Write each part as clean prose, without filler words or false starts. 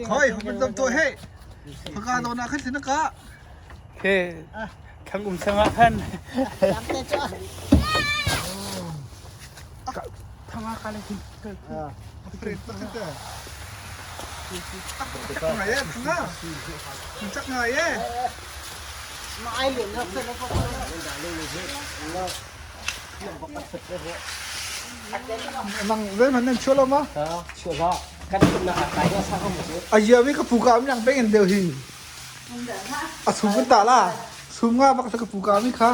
Khoi, hupin dam to he. Phaka do na khan sin ka. Ke khang um sanga khan. Thanga ka le thin. Afret tak te. Chak ngai e thanga. Chak ngai e. Ma ai le na fe na ko. Nang ve man nan chulo ma? Chulo. Kan na kai na sa ko mu. Ayya mi ka puka mi nang pengen deu hi. A sum kan ta la. Sum nga bak ka puka mi kha.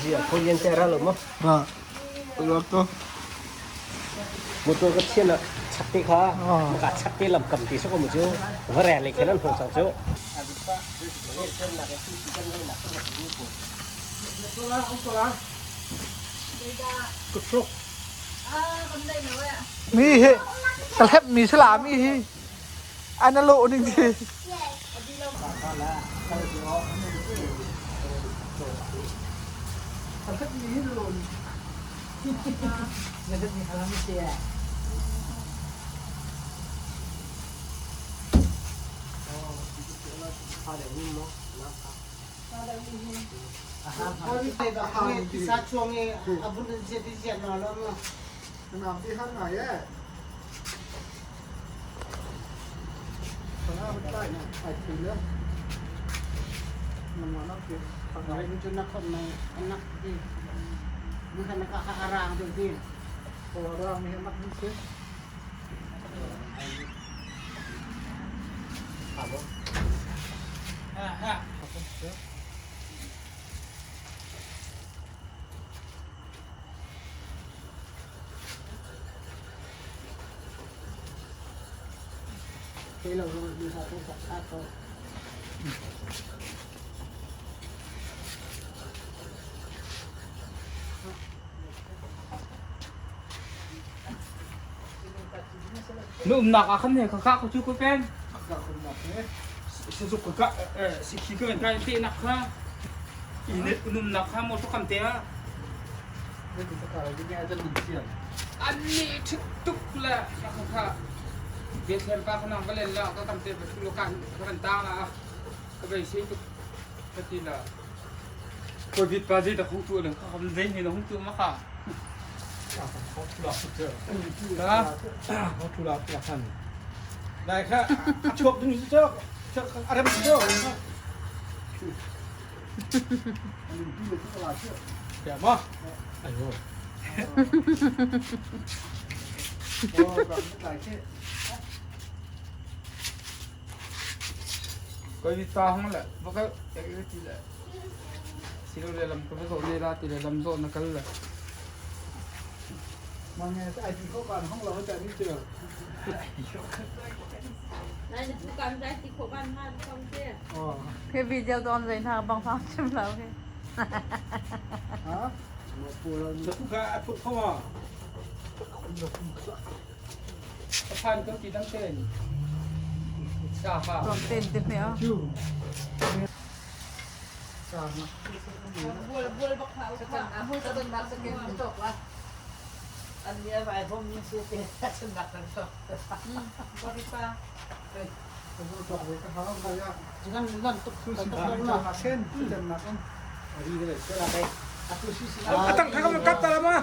Zia phuyen te ra lo mo. Ha. Lo ko. Motor ka thian a chak te kha ka chak te lam kam ti so ko mu chu. Vare le khenan hong sang chu. Mi hi ka hlep mi sala mi hi an a lawh ning si. Ka hlep mi hi na lawh ning. Nam ti han ngai e. Panga ban tai ai phu le. Nam na ki o rang mi nak ni se. Na umnak ah khan he ka kah ko cu ko peng. Sazuk ka kah sikhi ka kan te nak kha i numnak kha motor kam te ah an ni ṭhit tuk le ka kha Bethlehem pa kha nang va len la ka kam te va thu ka ka kan tang la ka beisei tuk ka ti la Covid pa zei dah hung tu le ka kam zei ni na hung tu ma kha Dai kha a chuak ding si chok a rem si chok. Ya ma. Ayo. Covid pa hung le va kal ti le silo le lam ka va zawh ne la ti le lam zawh na kal le Khi video don zai na bang phang chim lo khi. Phan ko ti dang ten. Sa ha. Tuam ten te meo. Atang kha kam kap ta la ma.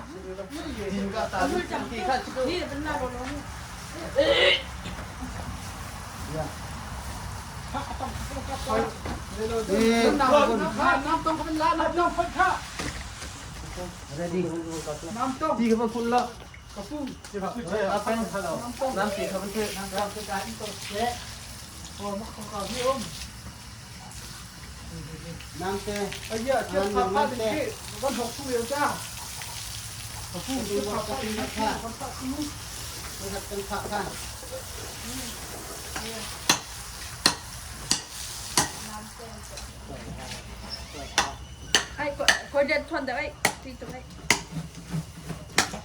Ai ko den thon da ai ti to ai.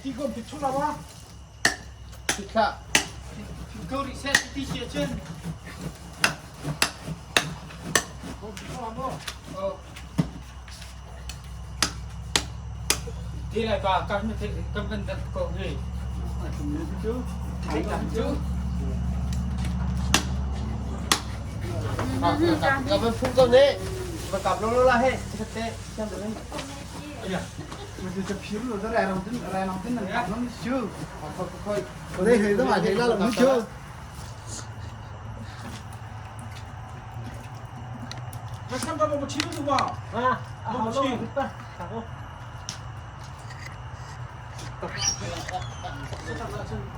Ti kom ti chula ma. Go reset ti sia chen. Oh. Ti lai pa kan kan van dat ko hi. Cu. Ka van phung ko ne. Va kap lo lo la he. Te siam lo. Mình sẽ phiếm rồi ra lòng tin ra lòng tin là nó chưa. Ở đây thì nó mà thấy là nó chưa. 那上高我们骑路吧。 啊，好咯，得，大哥。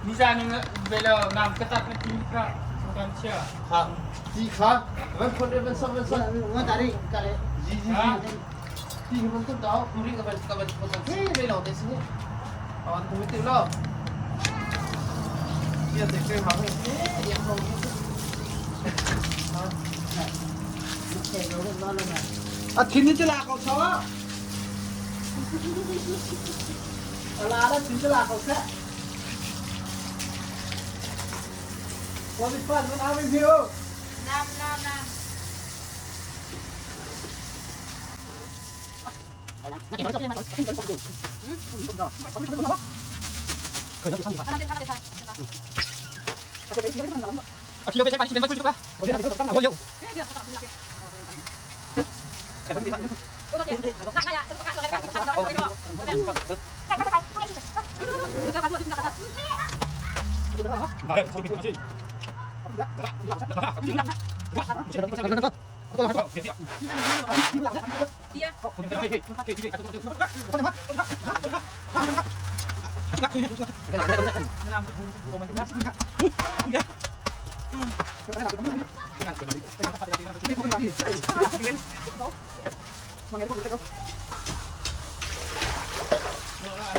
Ni zan in bela nam ka tak na ti ka kan chia. Ha. Ti kha. Van phun van sam van sam. Mà ta đi cả đấy. Ji ji ji. Ti van phun tao, puri ka van ka van phun. He, ve lo te si. Awan tu ti lo. Kia te ke ha he. Ya ko. À thiên ni là cậu sao á. Là đó thiên là cậu sẽ. Có bị phát nó ăn bên phiêu. Nam nam nam.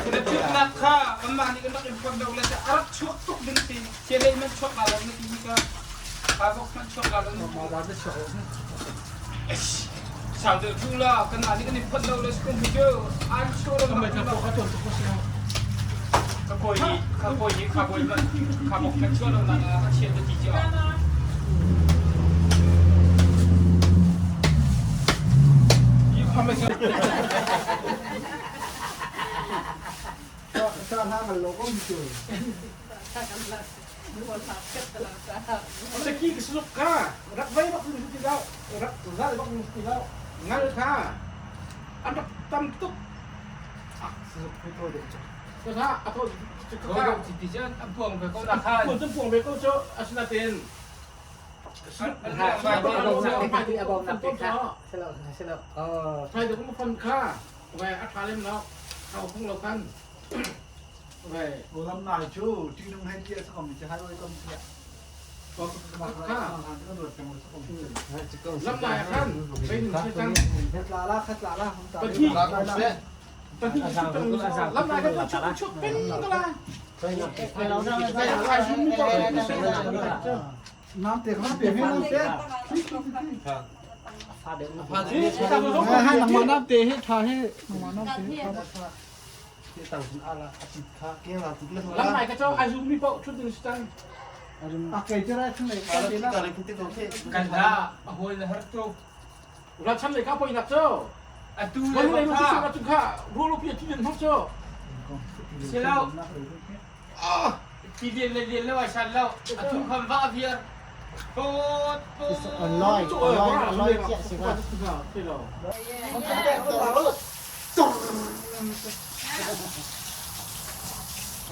Sila chuk nak kha amma ni kan rak in dau la arab chuak tuk ding ti chelei man chuak la na ti ka pa bok man chuak la na Mà đó nó sợ. Sao được thu la kan na ni kan in phot lo le skum hu jo an chu lo ma 他 ka 做这个事。 koi ka koi ka koi man ka bok man chuak lo na a che de ti jo yi kham ma Cho cho tha mà lỗ có một chữ. 这几个是卡，รักไว้บักมือที่เรารักตัวได้บักมือที่เรางั้นค่ะอันดับตั้มตุ๊ก Thôi để cho. ก็ถ้าอ่ะตัวจะ ko ข้า ti ti jan am puang be ko na kha คนจะป่วงไปก็เจออาชนาเตน ใช่แล้วใช่แล้วเออ ใช่เดี๋ยวก็มาฟันค่าแหวอัฐาเล่มเนาะเอาพวกเรากันแหว Bộ lâm này chú, chứ đừng hay chia sao còn mình chỉ hai đôi con kia. ก็ Mà ค่า nó được cái một sao còn ลำนายขั้นเป็นใช่จัง Khát lạ la, khát lạ la, không ta. ตอนที่ลำนายก็ชุบชุบเป็นก็ได้ใครชุบไม่ก็ Nam tiệc, nam tiệc, nam tiệc. 发的 Hai nằm mà nam tiệc hết, thà hết. Nằm mà nam tiệc hết. ลำนายก็เจ้าอายุมีเป้าชุดหนึ่งจัง À kể cho ra, không này cái gì đó. kan da hol har to เราชั้นเลยครับไปนักเจ้า atu วัน le นี้เรา kha ชุดชุดข้ารู้ลูกพี่ที่เรียนทับเจ้า ti dien le dien lo a shan lo atu kham va viar pot pot ลอยลอยลอยเจี๊ยสิครับ 对了。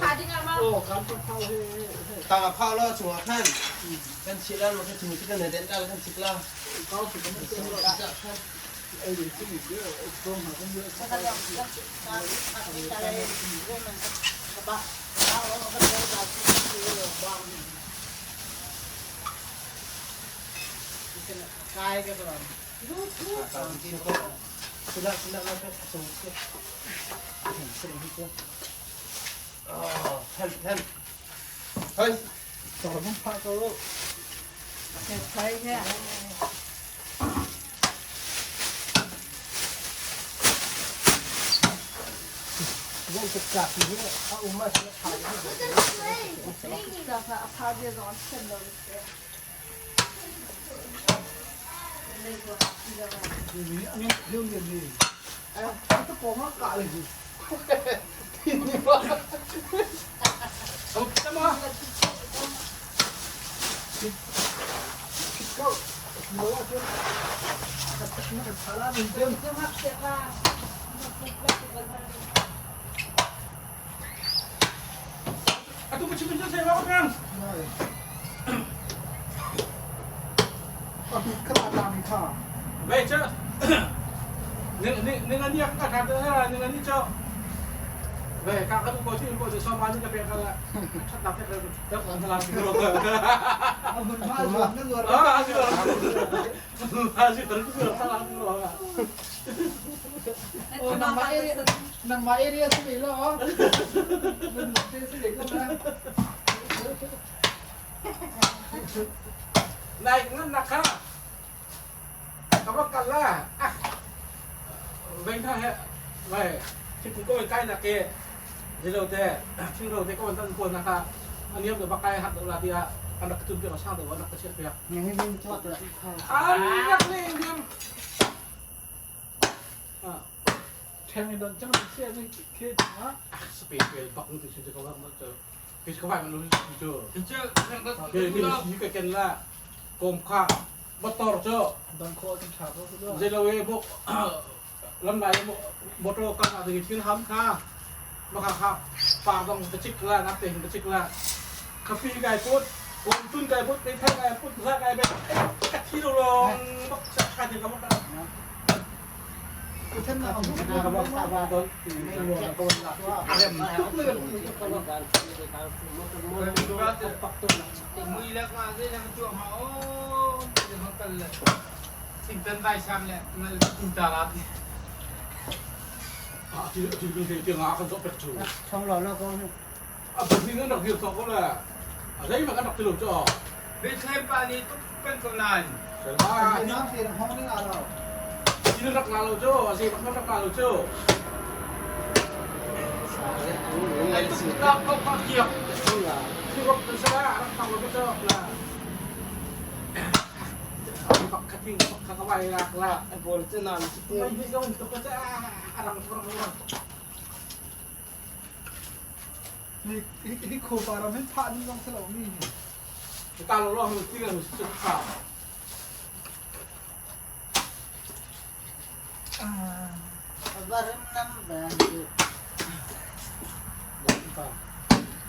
ขาจริงอะมา ตาข้าวล่อชัวขั้นกันชิลแล้วมันก็ถึงที่กันเดินได้แล้วกันชิลแล้วชิลแล้วชิลแล้วก็สูงขึ้นอ๋อแท่นแท่นเฮ้ย ใช่แค่ Anh em riêng gì? Tôi có mắc cảเลยgì. Atu ka chim in sai ma ka Về chứ. Nên anh các cái nên anh cho. Về các cái bộ thì bộ thì so ba những cái việc là chắc đọc cái chắc là làm gì rồi. Ah, gì rồi. Ah, gì rồi, cái làm rồi. Nangmah area nangmah area si ve lo. Si ve ko na. Này ngân nặc ha. Các bác cần là à. Vinh tha hệ. Về thì cũng có cái là kia. Thế rồi thế, khi rồi thế có bản thân quân là anh em được bác cái hạt được là thì anh đặt cái việc sang được anh đặt cái chuyện việc. Anh đặt lên em. À. 听到讲些那开啊，是别别白公就是这个我们就，其实个外面都是就， Chứ cái cái cái cái là gồm khoa motor cho 当考警察都是 dây lâu ấy bộ lâm lại bộ motor con là thì chuyên hâm kha mà kha kha phà dòng cái chích là nắp tiền cái chích là cà phê cái phút gồm tun cái phút cái thay cái phút ra cái bên cái thi đồ lòng bóc sạch cái thì có một cái 我听到 Mui lak ma dây là chuộng mà ô không cần là thỉnh tân vai sam lẹ thỉnh tà lát à thì thì thì thì ngã con rõ bẹt chủ 冲落落个。 à bởi vì nó đọc hiểu rõ là ở đây mà các đọc từ đầu cho Bên xem pa ni túc bên cầu nàn à น้ำเสียห้องนี่อะไร thì nó đọc là lâu chưa gì mà nó đọc là lâu chưa Anh túc đọc không có kiểu คือว่าเป็นซะแล้วทำเราก็ชอบละปักคัดทิ้งปักคัดเอาไว้ละละ บอลจะนอน ไม่ไม่ต้องก็จะอะไรของเรา นี่นี่โคบาราไม่พลาดนี่ต้องสลับนี่ ตาเราลองที่เราสุดข่าว บาร์น้ำแบน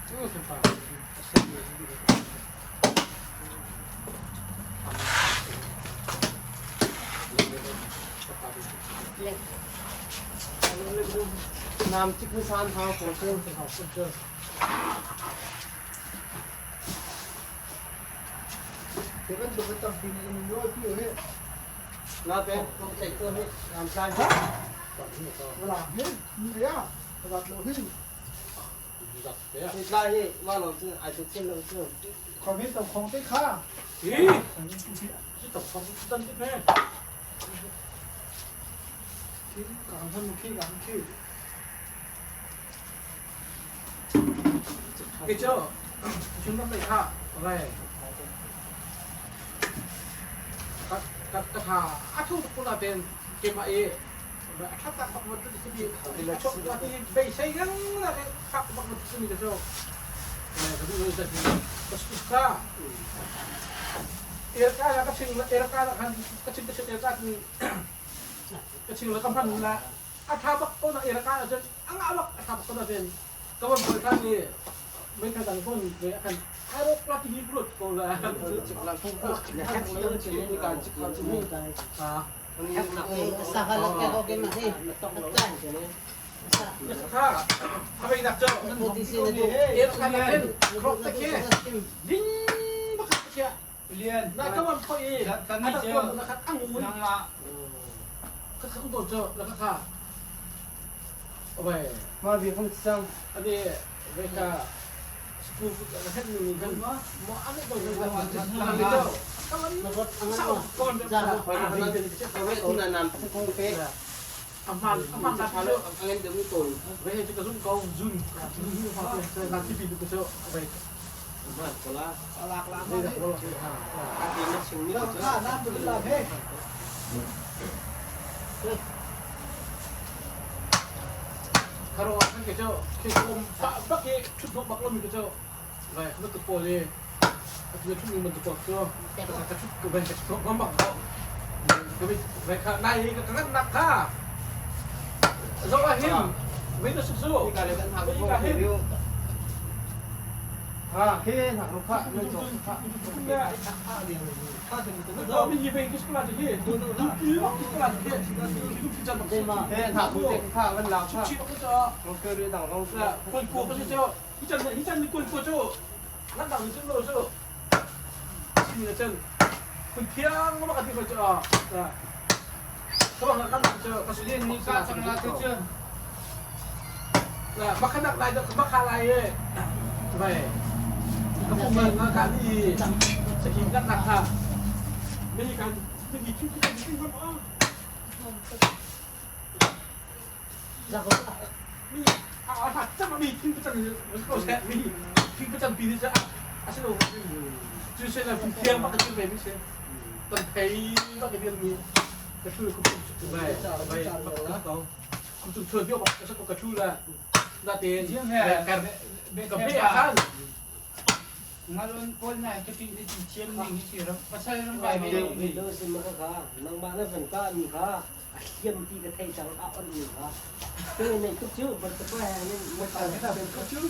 ชื่อสุดข่าว น้ำจิกซานเท้าผมเชื่อมเขาเชื่อม เดี๋ยวมันดูไปตั้งปีนี้มันย้อยพี่เฮ้ย น้าเป็นต้องใส่ตัวให้น้ำชา เวลาเฮ้ยเนี่ยเวลาเราเฮ้ย 你拉嘿，马老子爱吃青老子。 คอมเมนต์ตของเต้ข้า 咦，这ตกของตั้งที่แม่ ที่กลางท่านขี้กลางขี้ ไอ้เจ้าชุดต้องไปข้าอะไรกะกะกะทาอาทุกคนเป็นเกมเอถ้าตัดบักมันจะมีชกว่าที่ไปใช้ยังนะขับบักมันจะมีแต่เจ้าเนี่ยก็ดูจะดีก็สุดข้าเอร์ก้าแล้วก็ชิงเอร์ก้าแล้วกันก็ชิงก็ชิงเอร์ก้าคือกชิงแล้วก็พันละอาทาบักก็นะเอร์ก้าจะอังอาบักอาทาบักก็นะเป็นก็มันเป็นท่านนี่ไม่เคยต่างคนเลยกันไอ้โรคปลาที่นี่ปลุกก็เลยอ่า ข้าข้าไปนักเจ้าเอ็นกันเล่นครบตะเคียดิ้งบักตะเคีย Liên 那个มันพออีอันนั้นคนนะครับอังุน Năng mạ ก็เขาโดนเจอแล้วก็ค่ะเอาไป มาบีคงจัง อันนี้เวกาสกูแค่หนึ่งกันหมออันนี้โดนเจ้าก็มันเศร้าก่อนจะ เอาไว้ทุนน้ำคงเป๊ะ อามันอามันนะ ชา เลือก อันนี้เดี๋ยวมีตัว เวจะกระซุ่มกองจุนจุนนั่นที่ปีดูก็เจ้าไป มาคนละ หลากหลาก นี่ เลย เรา อาตีนักชิงนี่ เรา ก็ ข้าน้ำตุลาเฮ้ย ข Kharo kan ke cho khi kom pa bak i thut bak bak lomi ke cho vai khama tu pawl i atu thut ning bantuk ko cu ka thut ka vai ka thut ngam bak ko ka vai vai kha nai ka ka ngat nak kha zo ah hin vai na su su Ka le kan hak ka hin Ha he nak ro kha na zo kha. Ngalun pawl na ka ti ni thiam ning hi si ram pasal ram vai ve ni do sim ma kha nangmah na van ka mi kha a hliam ti ka thei cang a on mi kha tu nei tuk chu ban ta pa he ni mo ta ka chu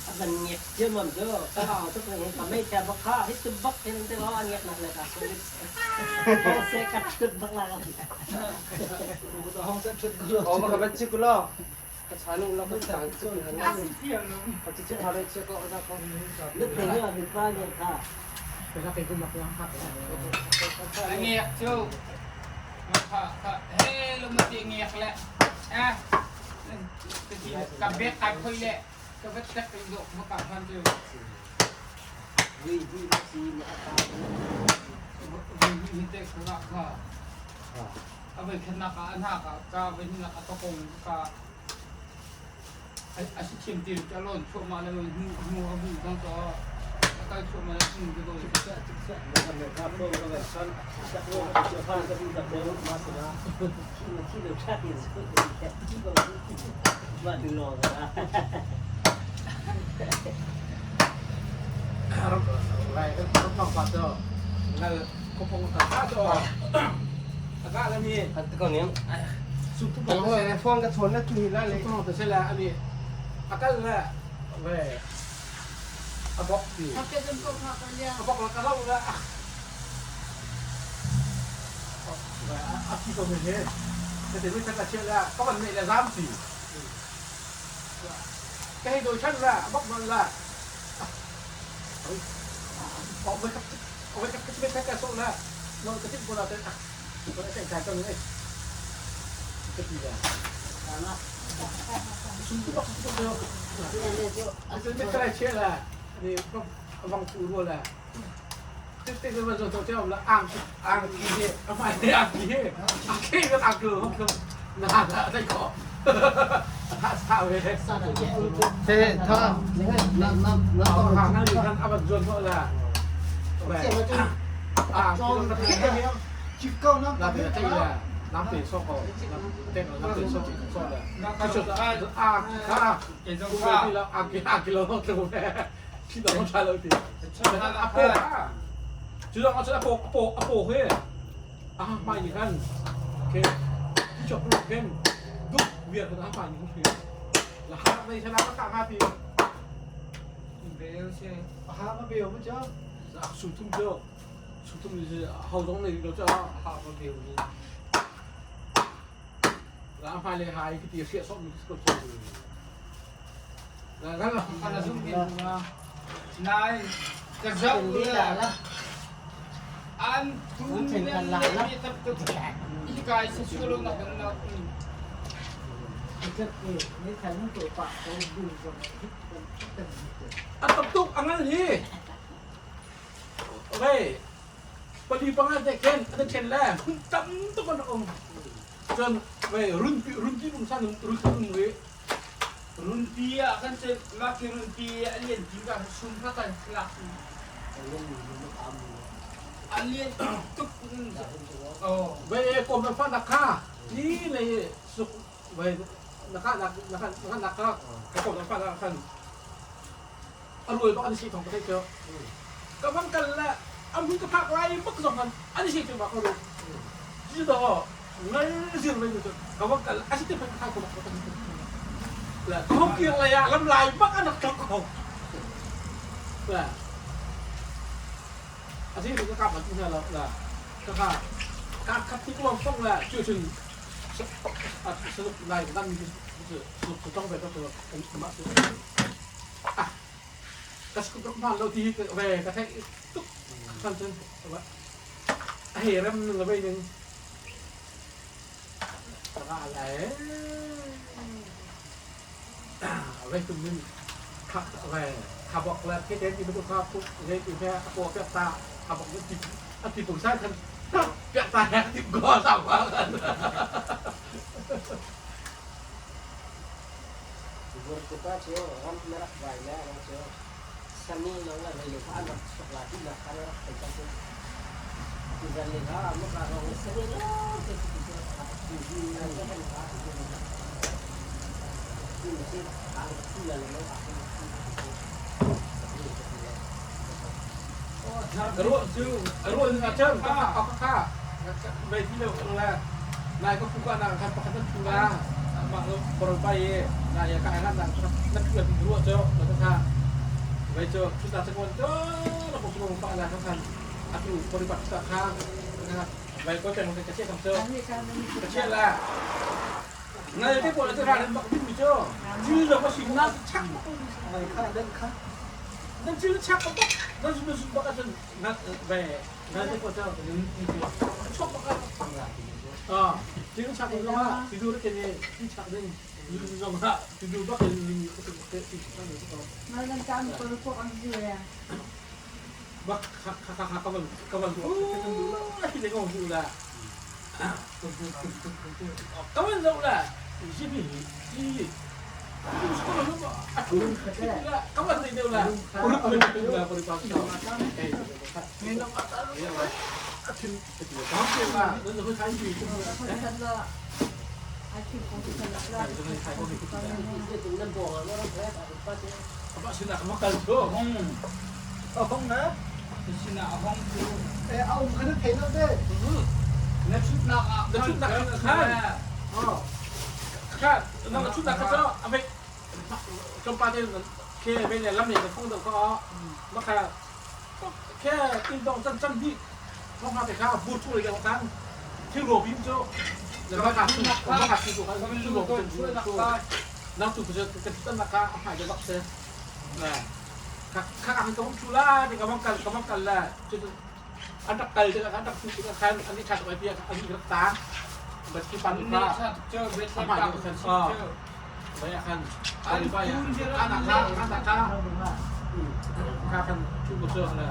a van ngiak chiam am chu ka au tuk le ka mei ta bak kha hi tu bak hin te lo an ngiak nak le ka so se ka chut bak la Oh ma ka bat chik lo. Ka chanu lo ka chang chu ni han. Ka chi chi thale che ko na ko. Nu te nga mi pa ne kha Ngiak chu kha kha he lo ma ti ngiak le eh ka bek kai khoi le ka vet tek do ma ka phan chu vui vui ma si ma ka vui te kha kha a voi khatnak ah a hnak ah ka voi hnihnak ah ka kong ka a si thiam ti a lawn thluahmah le hnu hnu a hnu zong to a kal thluahmah le hnu ka dawi. Phone ka chawn na tu hi la le. Te tha na na na Nai ka zoh le an tu le mi tam tuk hi kai sa sulo na kan na A tam tuk a ngal hi. Vei pali panga te khen an ṭhen le tam tuk an um. Cun vei runpi runpi um san runpi um ri. Runpi ah kan ce mah khi runpi a lian ti ka sum kha kan thlak. A lian tuk. Oh. Vei kom na fa na kha ni le suk vei. Na ka na na ka na na ka ka ko na pa na kan a rual bak an si thong ka thei cu. Ka bang kal le am hun ka phak lai bak zong kan an si cu ma ko ru. Ji do ngal zir mai nu ka bang kal a si te phan ka ko bak ka la ka hong kir lai ah lam lai bak an rak tlok ko. La a si ka ka ban tu la la ka ka ka khat tik lom fong la chu chun 来咱就是装备都是嘛是啊，但是个嘛老弟喂，个睇都反正喂，哎，咱们那边人，啊来，喂，ตุ้มนึงขับเว้ขับบอกแล้วแค่เด็กที่ไม่ต้องขับปุ๊บเด็กที่แค่ตัวเปียกตาขับบอกว่าติดติดผมใช้ทันเปียกตาติดก็สามกัน Burkupa cu ram na rak vai le ram cu sami lawng le vei kha an rak chuak la ti nak kha na rak thei cang cu. Tu zan le kha muka rong sami lawng te cu cu nan ka kan kha cu cu si ang tu la le กระโดดกระโดดอาเชิญก็เอาข้าไปที่เร็วแล้วนายก็พูดว่านางครับประคันชูลามาลบรไปนายก็ไอ้นั่นนางนั่นคือรู้เจ้าแล้วก็ข้าไปเจอชุดตาสกุลเจ้าเราผมลงไปแล้วครับท่านอาตูปฏิบัติตาข้างนะครับไปก็จะลงไปกระเจี๊ยบเจ้า อันนี้การมันมี กระเจี๊ยบละนายที่ปวดจะทานบักดิ้นมีเจ้าชื่อเราก็สิงน่าชัก ไม่ค่าเล่นค่า นั่นชื่อชักก็นั่นชื่อบักก็จะนั่นไปนั่นที่ปวดเจ้าชอบบักก็ 啊，这个吃的话，记住了给你，你吃的，你你怎么，记住不给你，你你 มันเป็นการเปิดพวกอันนี้เลย 不，哈哈哈哈，根本根本，哦，那个我输了，根本输了，你是比你，你是根本输啊，根本输了，根本输了，不是巴哎，你那马达，啊，听，讲嘛，那是会参与， คนฉันละอาชีพของฉันละ nan bo na rak le pa cu. 把现在什么感受？ ห้อง เอาห้องนะ ชินะห้องคือ เออเอาคันเทนแล้วเด้ นักชุดนักอ่ะ อ๋อ 看那个出那个叫阿妹，中八点开每年那边的风头高，我看，开运动真真的，我看这看不出来个看，听罗宾做，那个看我看清楚， ก็ไม่ 看 รู้ตัว 罗宾 ช่วยนัก 做， ตา 那都不是跟跟那个还就落车，来，看看看咁出啦，你咁样干咁样干啦，就是อันดับไกลจะอันดับสุดคันอันนี้ชัดไว้เพียงอันนี้รักษาบัตรที่ปัน นี่ ว่า ชาเจอเวทปากเจอ ไปคันไปอันนักอันนักข้าคันชูกเสือเลย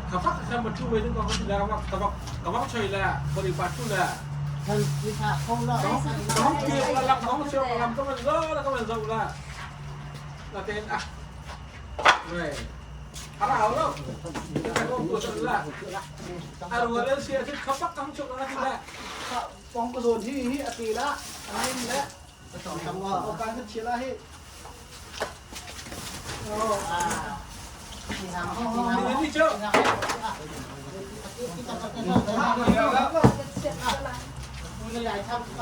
ขับฟักคันมาชูไว้ถึงก็ที่แล้วว่ากระบอกกระบอกช่วยแล้วบริบาชูแล้ว ท่านวิชาคงแล้ว น้องเกี่ยวกับลำน้องเชียวกับลำก็มันล้อแล้วก็มันโซ่ละแล้วเต้นอ่ะเว้ยอะไรเอาแล้วแต่ก็ตัวฉันละอะไรวะเสียที่ขับฟักกังชกแล้วที่ละ ปองกระโดดที่ที่อตีละอะไรนี่แหละเอาการขึ้นเชียร์ละให้ โอ้อ่าที่ทำที่ทำ นี่นี่เจ้า แล้ว เจ็บอะไร คุณใหญ่ทำ